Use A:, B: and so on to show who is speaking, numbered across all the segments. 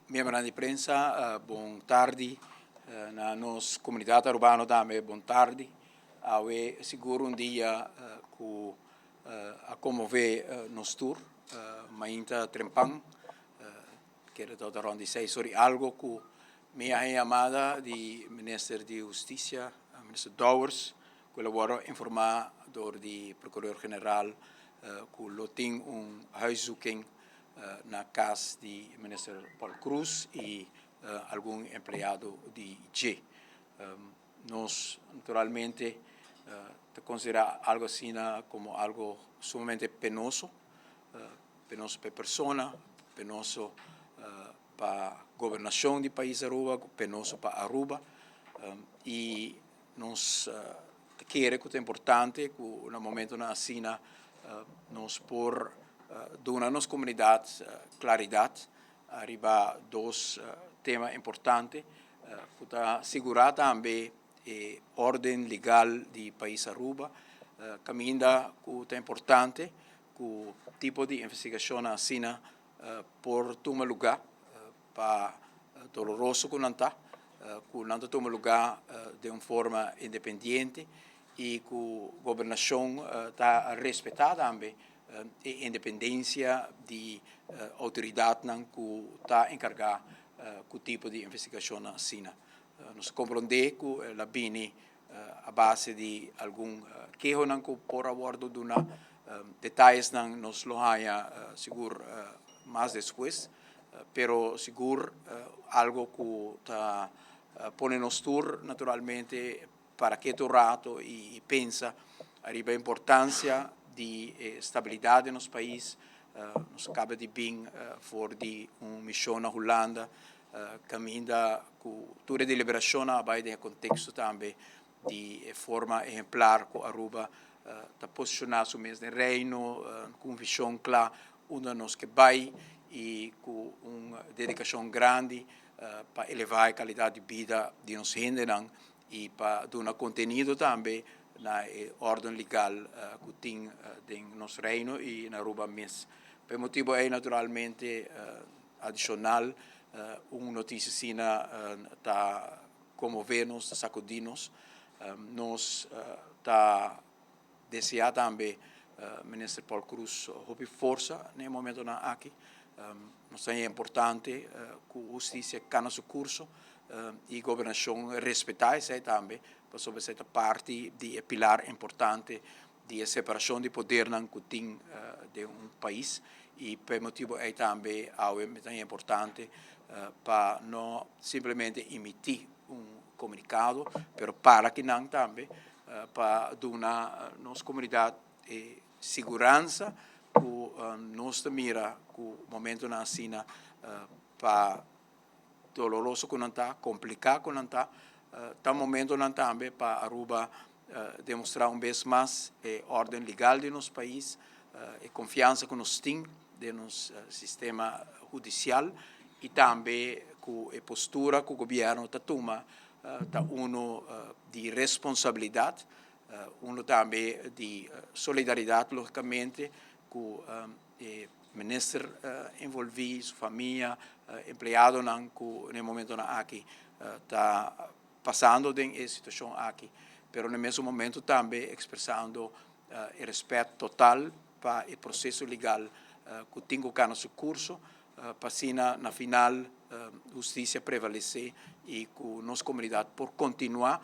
A: Miembronan di prensa, bon tardi. Na nos comunidad Arubano tambe bon tardi. Awe sigur un dia cu a conmove nos tur. Mainta trempan, kere tot rond di seis ora y algo cu mi a haña yamada di Minister di Husticia, Minister Dowers, cu el a worde informa door di Procureur General cu lo tin un huiszoeking na cas di Minister Paul Croes y algun empleado di dje. Nos naturalmente ta considera algo asina como algo sumamente penoso, penoso pa e persona, penoso pa gobernacion di pais Aruba, penoso pa Aruba y nos ta kere cu ta importante cu na momentonan asina nos por duna nos comunidad claridad ariba dos tema importante cu ta sigura tambe e orden legal di pais Aruba, caminda cu ta importante cu tipo di investigacionnan asina por tuma luga pa doloroso cu nan ta, cu nan ta tuma luga den un forma independiente y cu gobernacion ta respeta tambe e independencia di autoridadnan cu ta encarga cu tipo di investigacionnan asina. Nos ta comprende cu el a bini a base di algun kehonan cu por a wordo duna. Detayesnan nos lo haya sigur mas despues, pero sigur algo cu ta pone nos tur naturalmente para keto un rato y pensa ariba e importancia di e stabilidad den nos pais. Nos a caba di bin for di un mision na Hulanda caminda cu tur e deliberacionnan a bay den e contexto tambe di e forma ehemplar cu Aruba ta posiciona su mes den Reino cu un vision cla unda nos ke bay y cu un dedicacion grandi pa eleva e calidad di bida di nos hendenan y pa duna contenido tambe na e orden legal cu tin den nos Reino y na Aruba mes. Pa e motibo ey naturalmente adicional un noticia asina ta conmove nos, ta sacudi nos. Nos ta desea tambe Minister Paul Croes hopi forsa na e momentonan aki. Nos ta haña importante cu husticia cana su curso y gobernacion respeta esey tambe, pasobra esey ta parti di e pilar importante di e separacion di podernan cu tin den un pais y pa e motibo ey tambe awe mi ta haña importante pa no simplemente emiti un comunicado, pero para kinan tambe pa duna nos comunidad e siguransa cu nos ta mira cu momentonan asina pa doloroso cu nan ta, complica cu nan ta, ta momentonan tambe pa Aruba demostra un bes mas e orden legal di nos pais, e confiansa cu nos tin den nos sistema hudicial y tambe cu e postura cu gobierno ta tuma ta uno di responsabilidad, uno tambe di solidaridad logicamente cu e minister envolvi, su famia, empleadonan cu na e momentonan aki ta pasando den e situacion aki, pero na e mesun momento tambe expresando e respet total pa e proceso legal cu tin cu cana su curso pa asina na final husticia prevalece y cu nos comunidad por continua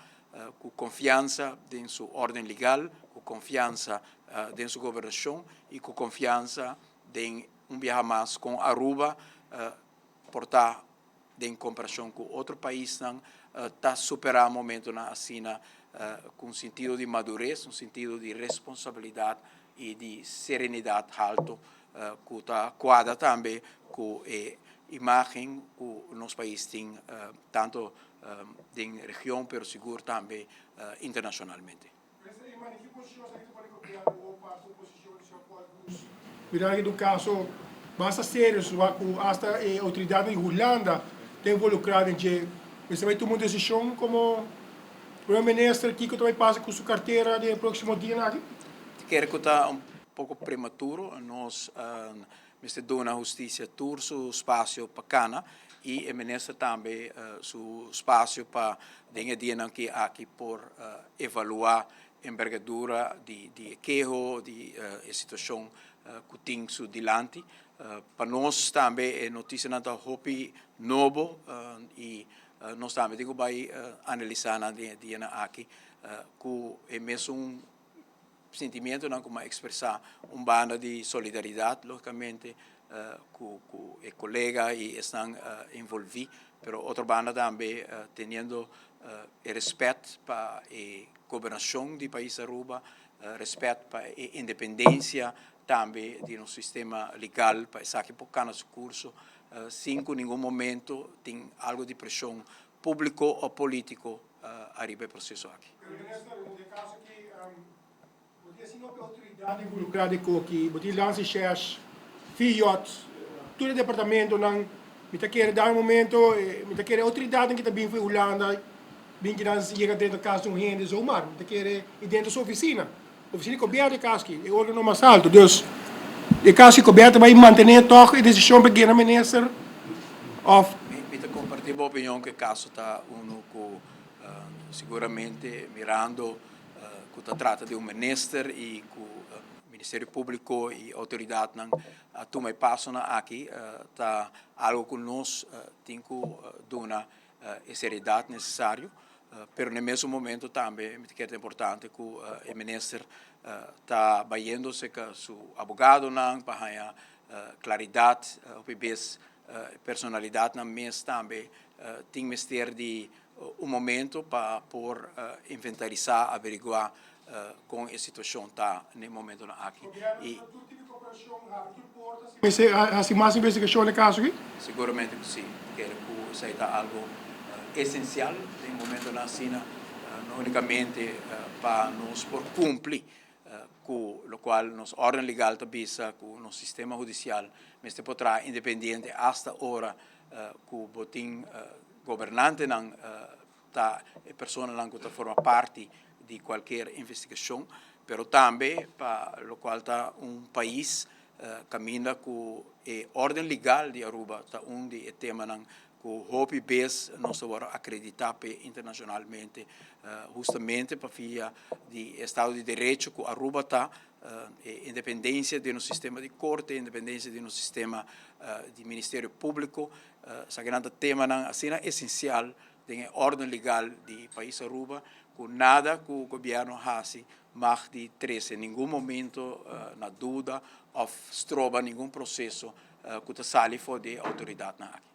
A: cu confiansa den su orden legal, cu confiansa den su gobernacion y cu confiansa den un biaha mas con Aruba por ta den comparacion cu otro paisnan ta supera momentonan asina cu un sentido di madurez, un sentido di responsabilidad y di serenidad halto cu ta cuadra tambe cu e imagen cu nos pais tin tanto den region pero sigur tambe internacionalmente.
B: Presidente Eman, di ki posicion esaki ta pone gobierno awor pa su posicion di señor Paul Croes? Mira aki ta un caso basta serio su cu hasta e autoridadnan di Hulanda ta involucra den dje. Mester bay tuma un decision como Primer Minister kico ta bay pasa cu su cartera den e proximo dianan aki?
A: Ta kere cu ta un poco prematuro. Nos mester duna husticia tur su spacio pa cana. y e minister tambe su espacio pa den e dianan ki aki por evalua envergadura di e keho, di e situacion cu tin su dilanti. Pa nos tambe e noticianan ta hopi nobo y nos tambe tin cu bay analisa nan den e dianan aki cu e mesun sentimientonan cu mi a expresa un banda di solidaridad logicamente cu e colega y esnan envolvi, pero otro banda tambe teniendo e respet pa e gobernacion di pais Aruba, respet pa e independencia tambe di nos sistema legal pa esaki por cana su curso sin cu ningun momento tin algo di presion publico o politico ariba e proceso aki.
B: Pero minister, den e caso aki bo tin asina hopi autoridad involucra den koki, bo tin Landsrecherche, FIOD, tur e departamentonan, mi ta kere da un momento, mi ta kere e autoridadnan ki ta bin for Hulanda bin kinan yega dentro cas di un hende zomaar, mi ta kere y dentro su oficina. Oficina di Gobierno e cas aki, e organo mas alto. Dus, e cas di Gobierno ta bay mantene toch e decision pa gena minister of.
A: Mi ta comparti bo opinion cu e caso ta uno cu seguramente mirando cu ta trata di un minister y cu Ministerio Publico y autoridadnan a tuma e pasonan aki ta algo cu nos tin cu duna e seriedad necesario, pero na e mesun momento tambe mi ta kere ta importante cu e minister ta bayendo cerca su abogadonan pa haya claridad, hopi bes e personalidadnan mes tambe tin mester di un momento pa por inventarisa, averigua con e situacion ta na e momentonan aki.
B: Gobierno ta tur tipo di cooperacion, habri tur porta si mester haci mas investigacion na e caso aki?
A: Seguramente cu si. Kere cu esai ta algo esencial den momentonan asina, no unicamente pa nos por cumpli cu locual nos orden legal ta bisa cu nos sistema hudicial mester por traha independiente hasta ora cu bo tin gobernantenan ta e personanan cu ta forma parti di cualkier investigacion, pero tambe pa locual ta un pais caminda cu e orden legal di Aruba ta un di e temanan cu hopi bes nos ta worde acredita p'e internacionalmente, hustamente pa via di e estado di derecho cu Aruba ta, e independencia di nos sistema di corte, independencia di nos sistema di Ministerio Publico, Esakinan ta temanan asina esencial den e orden legal di pais Aruba cu nada cu gobierno haci mag di trece ningun momento na duda of stroba ningun proceso cu ta sali for di e autoridadnan aki.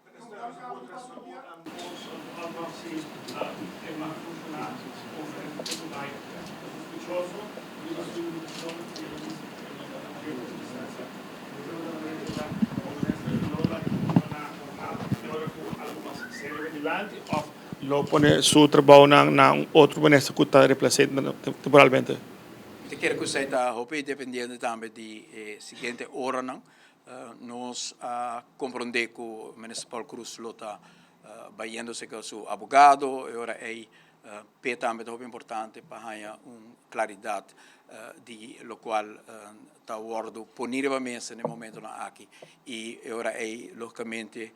C: Lo pone su trabounan na un otro minister ku ta replase temporalmente.
A: Mi ta kere ku esei ta hopi dependiente tambe di e siguiente oranan. Nos a komprondé ku minister Paul Croes lo ta bayendo serka su abogado e ora ei. P'e tambe ta hopi importante pa haña un klaridat di lokual ta wòrdu poni riba mesa na e momentonan aki i e ora ei lógikamente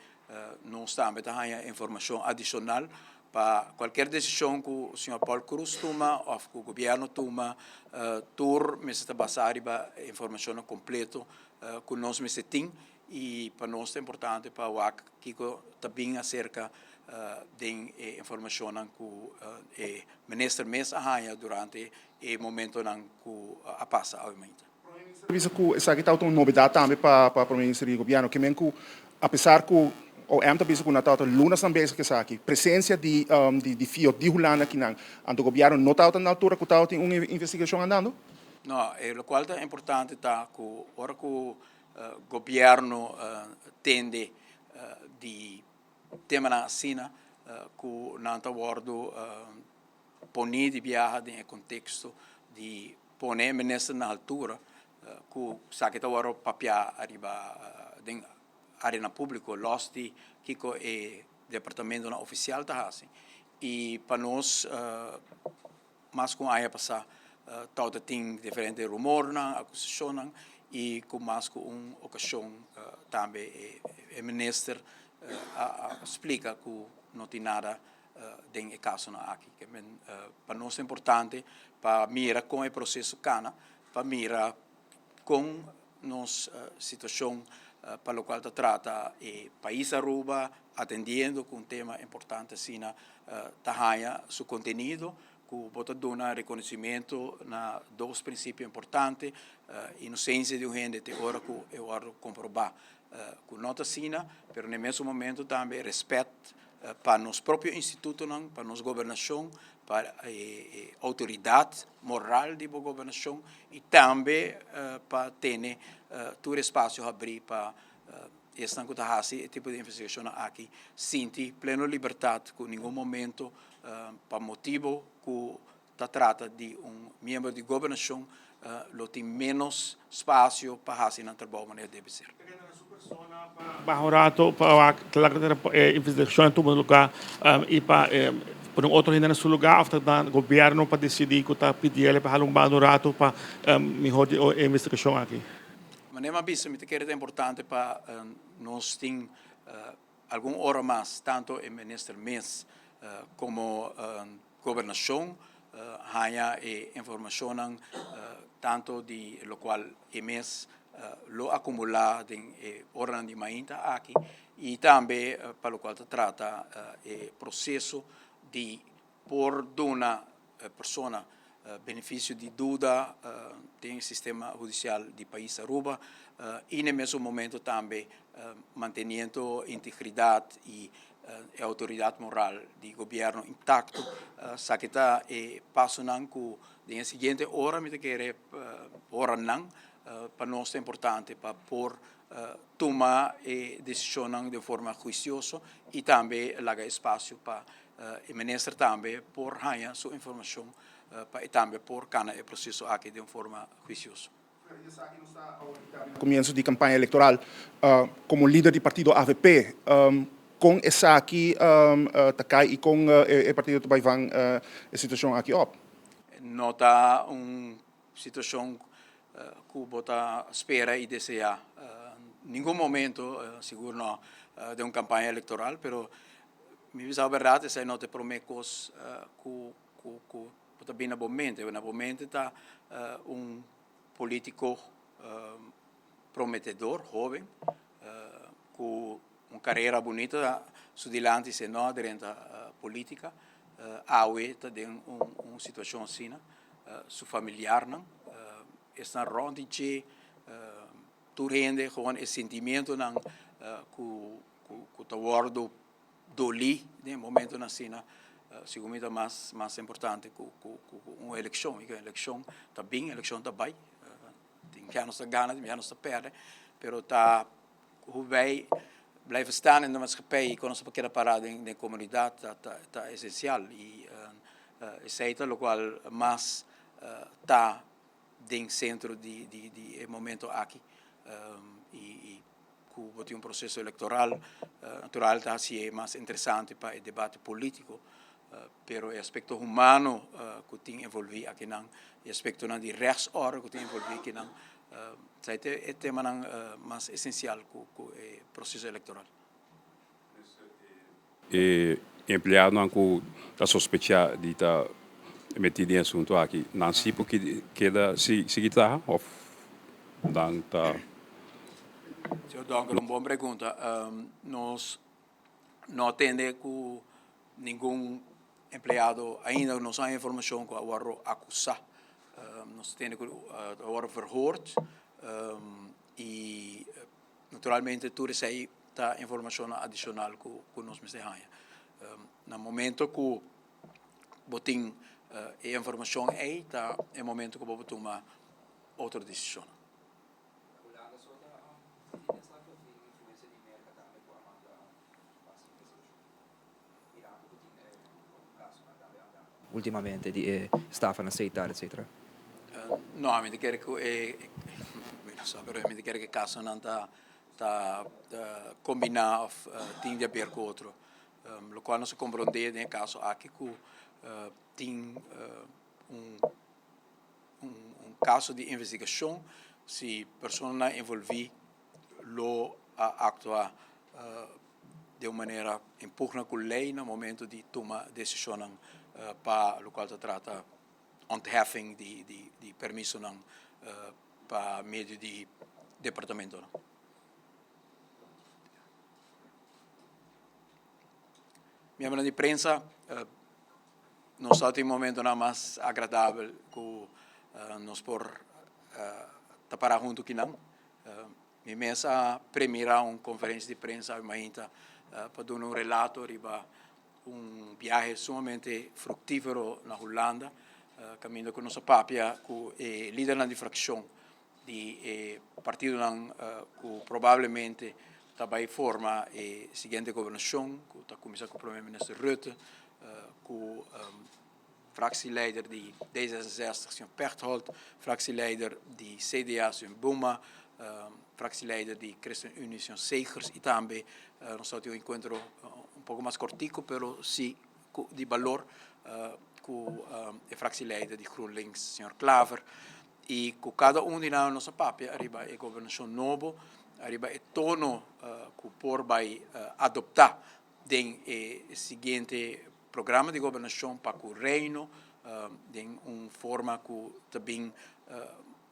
A: nos tambe ta haña informashon adishonal pa kualkier desishon ku señor Paul Croes tuma òf ku gobièrnu tuma tur mester ta basá riba informashonnan kompleto ku nos mester tin i pa nos ta importante pa wak kiko ta bin aserka den e informashonnan ku e minister mes a haña durante e momentonan ku a pasa awe mainta.
C: Prome Minister a bisa ku esaki tabata un nobedat tambe pa Prome Minister di Gobièrnu. Ke men ku apesar ku OM ta bisa ku nan tabata lunasnan bezig ku esaki, presensia di di FIOD di Hulanda akinan, anto gobièrnu no tabata na altura ku tabatin un investigashon andando?
A: No, e lokual ta importante ta ku ora ku Gobierno tende di temanan asina ku nan ta wòrdu poní di biaha den e konteksto di pone e minister na altura ku esaki ta wòrdu papiá ariba den areanan públiko lòs di kiko e departamentonan ofisial ta hasi i pa nos Mas ku un aña pasá tabata tin diferente rumornan, akusashonnan i ku mas ku un okashon tambe e minister a splika ku no tin nada den e kasonan aki. Ke men pa nos ta importante pa mira kon e proseso kana, pa mira kon nos situashon pa lokual ta trata e pais Aruba atendiendo ku un tema importante asina ta haña su kontenido ku bo ta duna rekonosimentu na dos prinsipio importante, inosensia di un hende te ora ku e wòrdu komprobá ku no ta asina, pero na e mesun momento tambe rèspèt pa nos propio institutonan, pa nos gobernashon, pa e outoridat moral di bo gobernashon i tambe pa tene tur espasio habrí pa esnan ku ta hasi e tipo di investigashonnan aki sinti pleno libertat ku ningun momento pa motibu ku ta trata di un miembro di gobernashon lo tin ménos spasio pa hasi nan trabou manera debe ser.
D: Baha un rato pa wak kla e investigashon a tuma lugá i pa pone un otro hende na su lugá òf ta na gobièrnu pa disidí ku ta pidi el pa hala un banda un rato pa mihó di e investigashon aki.
A: Manera mi a bisa mi ta kere ta importante pa nos tin algun ora mas tanto e minister mes komo Gobernacion haña e informacionnan tanto di locual e mes lo acumula den e oranan di mainta aki y tambe pa locual ta trata e proceso di por duna persona beneficio di duda den e sistema hudicial di pais Aruba y na e mesun momento tambe manteniendo integridad y e autoridad moral di gobierno intacto. Esaki ta e pasonan cu den e siguiente ora mi ta kere oranan pa nos ta importante pa por tuma e decisionnan den forma huicioso y tambe laga espacio pa e minister tambe por haya su informacion pa e tambe por cana e proceso aki den forma huicioso.
C: Comienso di campaña electoral como lider di partido avp, con esaki ta cay y con e partido ta bay van e situacion aki op?
A: No ta un situacion cu bo ta spera y desea ningun momento, sigur no den un campaña electoral, pero mi bisa bo berdad esey no ta e prome cos cu Bo ta bin na bo mente. Na bo mente ta un politico prometedor, hoben, cu un carera bunita su dilanti si e no a drenta politica. Awe ta den un situacion asina. Su familiarnan esnan rond di dje, tur hende, gewoon e sentimientonan cu ta wordo dolí den e momentonan asina, segun mi ta mas mas importante ku ku un elekshon. E elekshon ta bin, elekshon ta bai, tin bia nos ta gana, tin bia nos ta pèrdè, pero ta hoe wij blijven staan in de maatschappij, kon nos por keda pará den den komunidat ta ta ta esensial i esei ta lokual mas ta den sentro di di di e momento aki i Cu bo tin un proceso electoral, natural ta hacié mas interesante pa e debate politico, pero e aspecto humano cu tin envolvi akinan, e aspectonan di rechtsorde cu tin envolvi akinan, esai ta e temanan mas esencial cu e proceso electoral.
E: E empleadonan ku ta sospechá di ta metí den e asuntu aki, nan sí por keda sigui traha òf nan ta.
A: Señor Donker, un bon pregunta. Nos no a tende ku ningun empleado ainda nos no hay informashon ku a wòrdu akusá. Nos tende ku a wòrdu verhoord i Naturalmente tur esei ta informashonnan adishonal ku nos mester haña. Na momento ku bo tin e informashon ei ta e momento ku bo por tuma otro desishonnan.
F: Ultimamente di e stafa na Seitar etc.
A: No, mi ta kere ku e, mi no sa, pero mi ta kere ku e kasonan ta ta kombiná òf tin di aber ku otro. Lokual nos a komprondé den e kaso aki ku tin un un kaso di investigashon si personanan envolví lo a aktua. den un manera en pugna ku lei na momento di tuma desishonnan pa lokual ta trata ontheffing di permisonan pa medio di departamentonan. Miembronan di prensa, nos ta tin momentonan mas agradabel ku nos por ta para huntu kinan. Mi mes a premira un conferencia di prensa awe mainta pa duna un relato riba un biahe sumamente fructifero na Hulanda, caminda cu nos a papia cu e lidernan di fraccion di e partidonan cu probablemente ta bay forma e siguiente gobernacion, cu ta cuminsa cu Prome Minister Rutte, cu Fractieleider di D66, señor Pechtold, fractieleider di CDA, señor Buma, fractieleider di ChristenUnie, señor Segers, y tambe nos tabatin un encuentro un poco mas cortico, pero si di balor cu e fractieleider di GroenLinks, señor Klaver, y cu cada un di nan nos a papia ariba e gobernacion nobo, ariba e tono cu por bay adopta den e siguiente programa di gobernashon pa ku Reino den un forma ku ta bin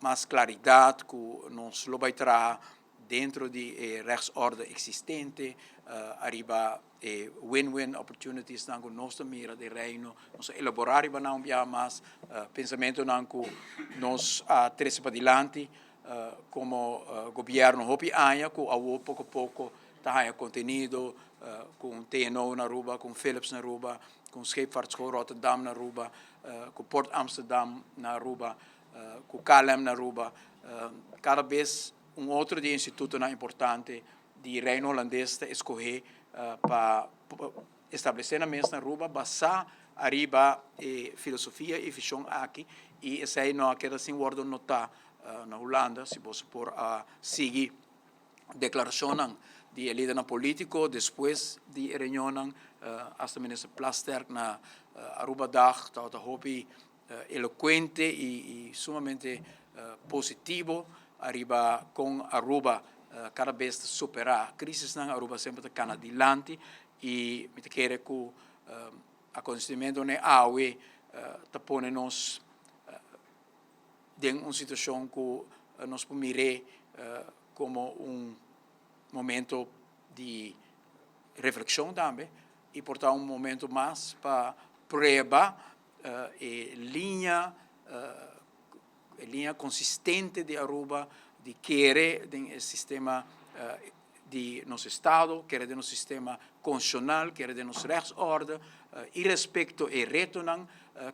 A: mas klaridat ku nos lo bai traha dentro di e rechtsorde eksistente ariba e win-win opportunitiesnan ku nos ta mira den Reino. Nos a elaborá riba nan un biaha mas pensamentunan ku nos a trese padilanti komo gobièrnu hopi aña ku awor poko poko ta haña kontenido ku un TNO na Aruba, ku un Philips na Aruba, ku un Scheepvaartschool Rotterdam na Aruba, ku Port Amsterdam na Aruba, ku KLM na Aruba. Kada bes un otro di e institutonan importante di Reino Holandes ta eskohé pa establesé nan mes na Aruba basá ariba e filosofia i vishon aki i esei no a keda sin wòrdu notá na Hulanda, si boso por a sigui. Declaracionnan di e lidernan politico despues di e reunionnan, hasta Minister Plasterk na Arubadag tabata hopi elocuente y sumamente positivo ariba con Aruba cada bes ta supera crisisnan, Aruba semper ta cana dilanti y mi ta kere cu acontecimientonan awe ta pone nos den un situacion cu nos por mir'é como un momento di reflexion tambe y por ta un momento mas pa prueba e liña e liña consistente di Aruba di kere den e sistema di nos estado, kere den nos sistema constitucional, kere den nos rechtsorde y respecto e retonan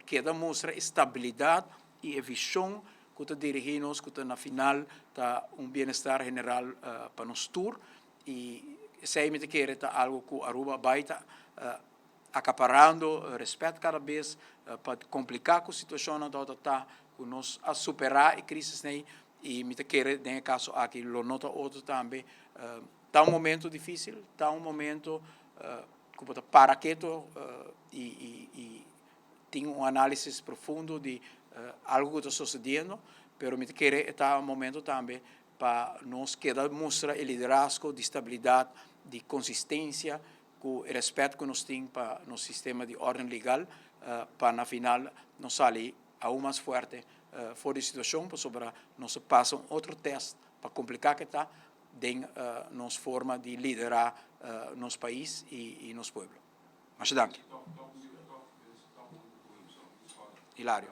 A: keda mustra e stabilidad y e vision cu ta dirigi nos cu ta na final ta un bienestar general pa nos tur y esey mi ta kere ta algo cu Aruba bay ta acaparando respet cada bes pa complica cu situacionnan tabata ta cu nos a supera e crisis ney y mi ta kere den e caso aki lo no ta otro tambe. Ta un momento dificil, ta un momento cu bo ta para keto y tin un análisis profundo di algo cu ta sucediendo, pero mi ta kere e ta un momento tambe pa nos keda mustra e liderazgo di stabilidad, di consistencia cu e respet cu nos tin pa nos sistema di orden legal pa na final nos sali aun mas fuerte for di situacion pasobra nos a pasa un otro test pa complica ke ta den nos forma di lidera nos pais y nos pueblo. Masha danki. Hilario.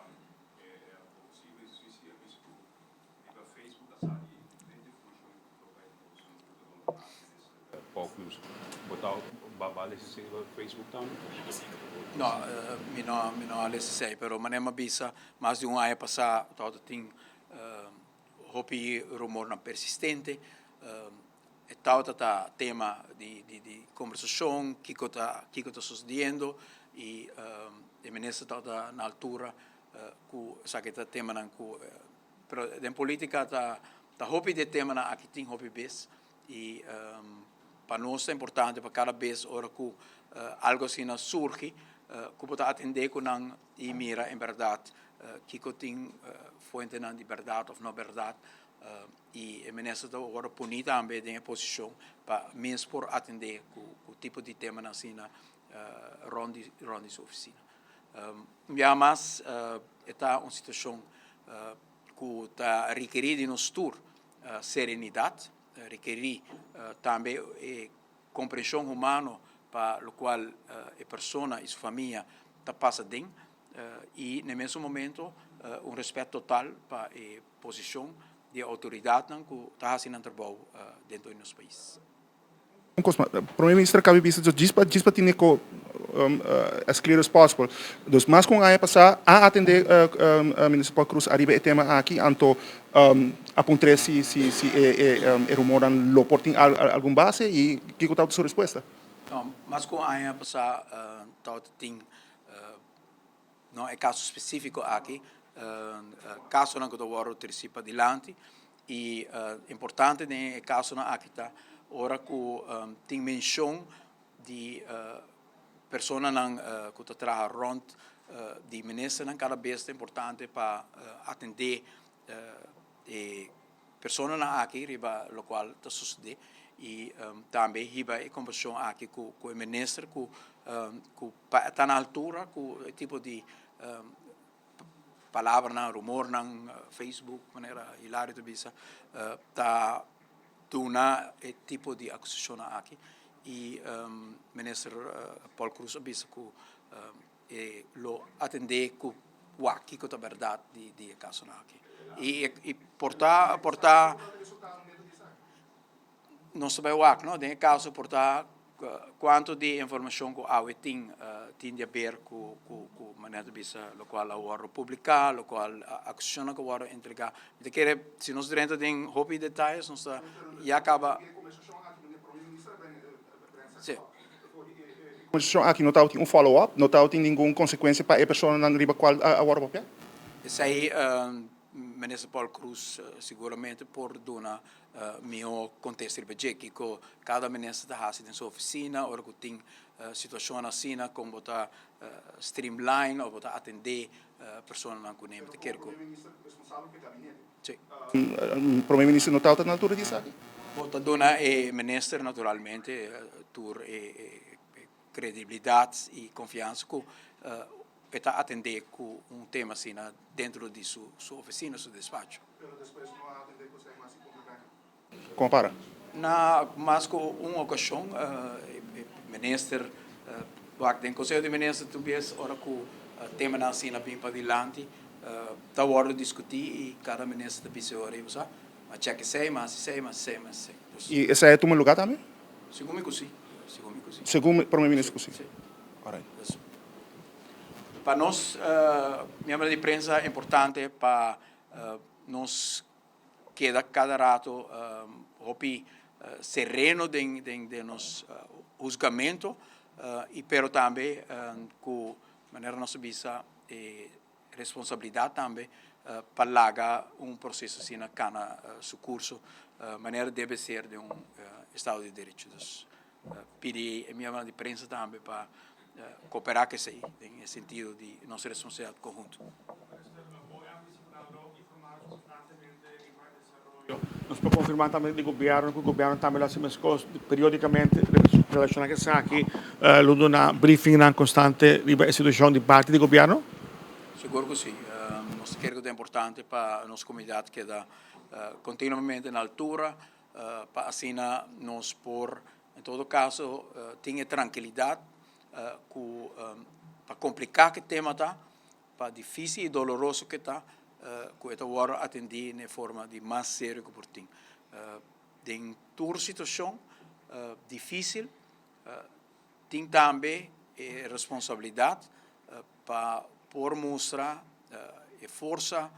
A: No, mi no, mi no a lesa esei, pero manera mi a bisa mas di un aña pasá tabata tin hopi rumornan persistente. E tabata ta tema di di di kombersashon, kiko ta kiko ta susediendo i e minister tabata na altura ku esaki ta temanan ku Pero den politica ta ta hopi di e temanan aki tin hopi bes y pa nos ta importante pa cada bes ora cu algo asina surgi cu bo ta atende cu nan y mira en berdad kico tin fuentenan di berdad of no berdad. I e minister ta wòrdu poni tambe den e posishon pa mes por atendé ku tipo di temanan asina rònt di rònt di su ofisina. Un biaha mas e ta un situashon ku ta rekerí di nos tur serenidat, rekerí tambe e komprenshon humano pa lokual e persona i su famia ta pasa den i na e mesun momento un rèspèt total pa e posishon di e outoridatnan ku ta hasi nan trabou dentro di nos pais.
C: Un kos mas, Prome Minister a kabi bisa djis pa djis pa tene ko as clear as possible. Dus mas ku un aña pasá a atendé Minister Paul Croes ariba e tema aki, anto a puntr'é si si si e e rumornan lo por tin algun base i kiko tabata su respuesta?
A: No, mas ku un aña pasá tabata tin No e kaso spesífiko aki, kasonan ku ta wòrdu tresí padilanti i importante den e kasonan aki ta ora ku tin menshon di personanan ku ta traha rònt di ministernan kada bes ta importante pa atendé e personanan aki riba lokual ta sosodé i tambe hiba e kombersashon aki ku e minister ku ku pa ta na altura ku e tipo di palabranan, rumornan, Facebook manera Hilario ta bisa ta duna e tipo di akusashonnan aki i minister Paul Croes a bisa ku E lo atendé ku wak kiko ta bèrdat di e kasonan aki. I por ta, por ta, nos ta bai wak no, den e kaso por ta kuantu di e informashon ku awe tin, tin di aber ku ku manera ta bisa lokual a wòrdu publiká, lokual akusashonnan ku a wòrdu entregá. Mi ta kere si nos drenta den hopi detayes nos ta ya kaba. Sí.
C: Konversashon aki no tabatin un follow up, no tabatin ningun konsekuensia pa e personanan riba kual a wòrdu papia?
A: Esei Minister Paul Croes siguramente por duna mihó kontesta riba dje. Kiko kada minister ta hasi den su ofisina ora ku tin situashon asina, kon bo ta streamline òf bo ta atendé personanan ku neme ta kere ku.
C: Sí. Prome Minister no tabata na altura di esaki?
A: Bo ta duna e minister naturalmente tur e credibilidad y confiansa cu e ta atende cu un tema asina dentro di su oficina, su despacho.
C: Pero despues no a atende cu esaki mas y cumpli bek. Como para?
A: Na mas cu un ocasion e minister wak den Conseho di Minister tur bes ora cu temanan asina bin padilanti Ta wòrdu diskutí i kada minister ta bisa ora i bo sa, m'a chèk esei, m'a hasi esei, m'a hasi esei, m'a hasi esei. Dus.
C: I esei a tuma lugá tambe?
A: Segun mi ku sí. Segun mi ku sí.
C: Segun Prome Minister ku sí?
A: Sí.
C: Alright.
A: Dus, pa nos miembro di prensa importante pa nos keda kada rato hopi sereno den den nos huzgamento i pero tambe ku manera nos a bisa e responsabilidat tambe pa laga un proseso asina kana su kurso manera debe ser den un estado di derecho. Dus pidi e miembronan di prensa tambe pa koperá ku esei den e sentido di nos responsabilidat konhunto.
D: Nos por konfirmá tambe di gobièrnu ku gobièrnu tambe lo hasi meskos periódikamente relashoná ku esaki lo duna briefingnan konstante riba e situashon di parti di gobièrnu?
A: Sigur ku si. Nos ta kere ku ta importante pa nos komunidat keda kontinuamente na altura pa asina nos por en todo kaso tin e trankilidat ku pa kompliká ku e tema ta Pa difícil i doloroso ku e ta, ku e ta wòrdu atendí na e forma di mas serio ku por tin. Den tur situashon difícil, tin tambe e responsabilidat pa por mustra e forsa,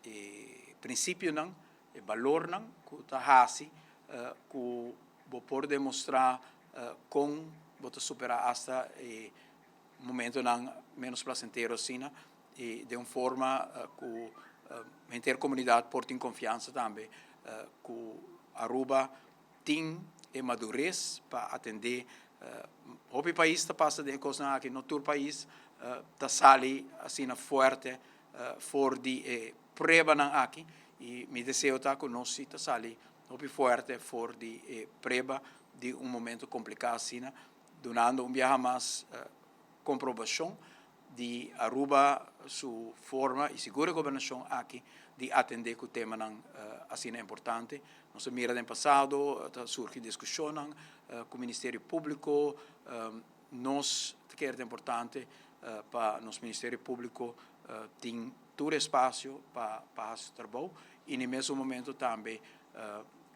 A: e prinsipionan, e balornan ku ta hasi ku bo por demostrá kon bo ta superá asta e momentonan menos placentero asina y den un forma cu henter comunidad por tin confiansa tambe cu Aruba tin e madurez pa atende hopi pais ta pasa den e cosnan aki no tur pais ta sali asina fuerte for di e pruebanan aki. I mi deseo ta ku nos si ta sali hopi fuerte for di e prueba di un momento kompliká asina, dunando un biaha mas komprobashon di Aruba su forma i sigur e gobernashon aki di atendé ku temanan asina importante. Nos a mira den pasado ta surgi diskushonnan ku Ministerio Públiko. Nos ta kere ta importante pa nos Ministerio Públiko tin tur espasio pa hasi su trabou i na e mesun momento tambe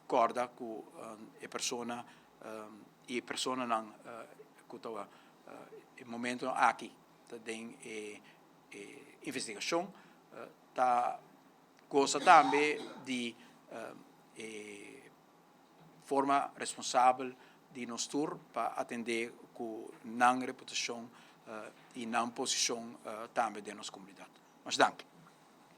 A: kòrda ku e persona i e personanan ku ta e momentonan aki ta den e investigashon ta gosa tambe di e forma responsabel di nos tur pa atendé ku nan reputashon i nan posishon tambe den nos komunidat. Masha danki.